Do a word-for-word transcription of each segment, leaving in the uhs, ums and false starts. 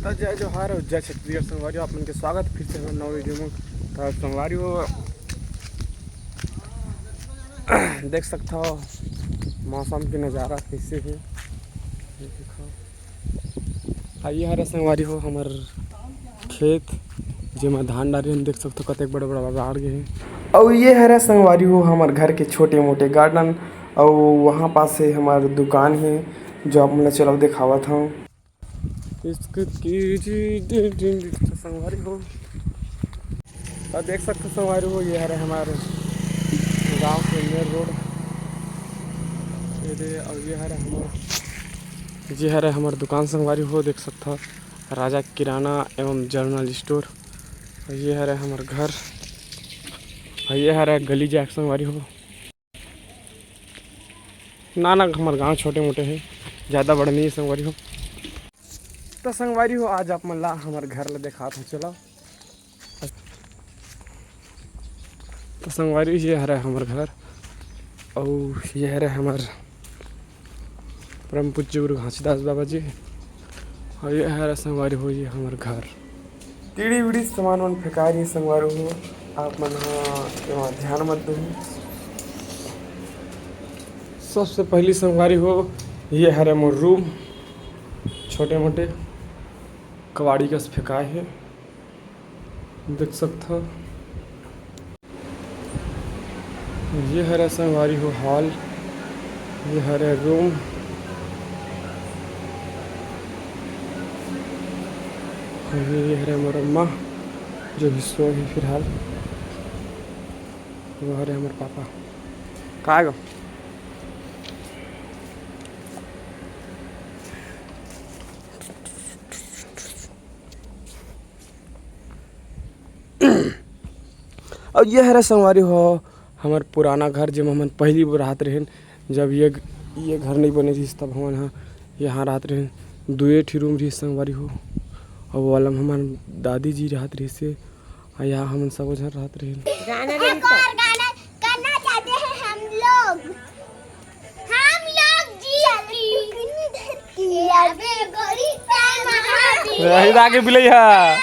त जय जोहार अउ जय छत्तीसगढ़ संगवारी हो, आप मन के स्वागत फिर से हमर नवा वीडियो में। त संगवारी हो, देख सकत हो मौसम के नजारा कैसे हे, ये देखो। आ ये हरे संगवारी हो हमर खेत, जेमा धान डारे हन, देख सकत हो कतेक बड़ा बड़ा बाढ़ गे हे। अउ ये हरे संगवारी हो हमर घर के छोटे मोटे गार्डन, अउ वहाँ पास से हमर दुकान हे, जो आप मन ला चलो देखावत हूँ। इश्क की जी डिन डिन डिन, तो संगवारी हो, और देख सकते हो संगवारी हो, ये हरे हमारे गांव के मेन रोड, ये दे, और ये हरे हमार, ये हरे हमार दुकान संगवारी हो, देख सकते हो राजा किराना एवं जनरल स्टोर। और ये हरे हमार घर, और ये हरे गली जाके संगवारी हो। ना ना, हमार गांव छोटे मोटे हे, ज़्यादा बड़ा नहीं है संगवारी हो। तो संगवारी हो, आज आप मन ला हमार घर ला देखात हो, चलो। तो संगवारी, ये हरे हमार घर, अउ ये हरे हमार परम पूज्य गुरु घासीदास बाबा जी, अउ ये हरे संगवारी हो, ये हमार घर। टीड़ी वीड़ी सामान मन फेंकाय रही संगवारी हो, आप मन ह एमा ध्यान मत दू। सबसे पहली संगवारी हो, ये हरे मोर रूम, छोटे मोटे कबाड़ी कस फेंकाय हे, देख सकत हो। ये हरे संगवारी हो हॉल, ये हरे रूम, ये हरे मोर अम्मा जो हिस्सो हे फिलहाल, वो हरे हमर पापा। का गो? अउ ये हरे संगवारी हो हमर पुराना घर, जेमा हमन पहली बार रहत रहेन, जब ये ये घर नहीं बने रहिस तब हमन ह यहाँ रहत रहेन। दुए ठी रूम रहिस संगवारी हो, अउ वो वाला म हमर दादी जी रहत रहिस हे, अउ यहाँ हमन सबो झन रहत रहेन। गाना नहीं एक था। और गाना करना चाहते हैं हम लोग। हम लोग जी की। अबे गोरी तैं महावीर। यही आगे बिलई है।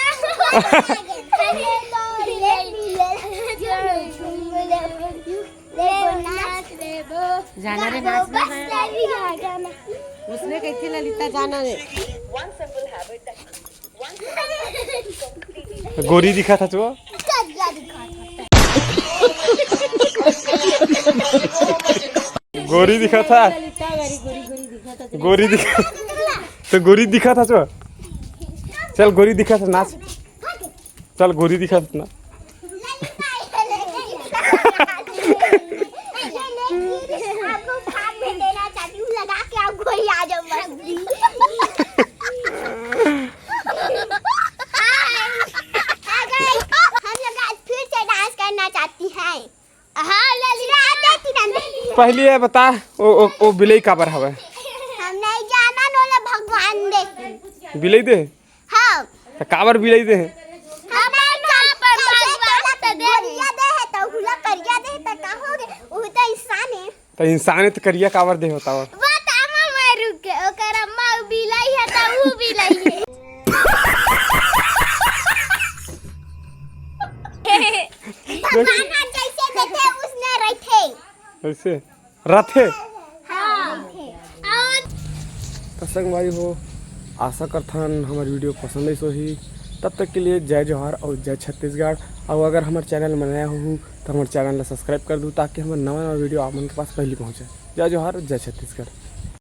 जाना रे नाच में। उसने कैसे ललिता जाना रे। गोरी दिखा था तू। गोरी दिखा था। गोरी दिखा, तो गोरी दिखा था तू। चल गोरी दिखा था, नाच। चल गोरी दिखा था ना। आपको भाग में देना चाहती हूँ, लगा के आपको ही आ जाऊँ बस। हम लोग आज फिर से डांस करना चाहती हैं। हाँ, ललिता। पहली ये बता, ओ, ओ, ओ बिलई काबर हवे? हम नहीं जाना, नोला भगवान दे। बिलई दे? हाँ। तो काबर बिलई दे? हमार का पर भगवान तो दे। करिया दे है तो हुला करिया दे है तो का हो गए? वो तो इंसान है। तो इंसान है तो करिया काबर दे होता हो? बता मामा रुक के, ओकर अम्मा बिलई है तो वो बिलई है। भगवान ह जैसे देथे, उसने रहिथे। वैसे रथे। हाँ। तो संगवारी हो, आशा करथन हमर वीडियो पसंद आइस होही। तब तक के लिए जय जोहार और जय छत्तीसगढ़। और अगर हमर चैनल में नया हो, तो हमर चैनल ला सब्सक्राइब कर दू, ताकि हमर नवा नवा वीडियो आप मन के पास पहली पहुँचे। जय जोहार, जय छत्तीसगढ़।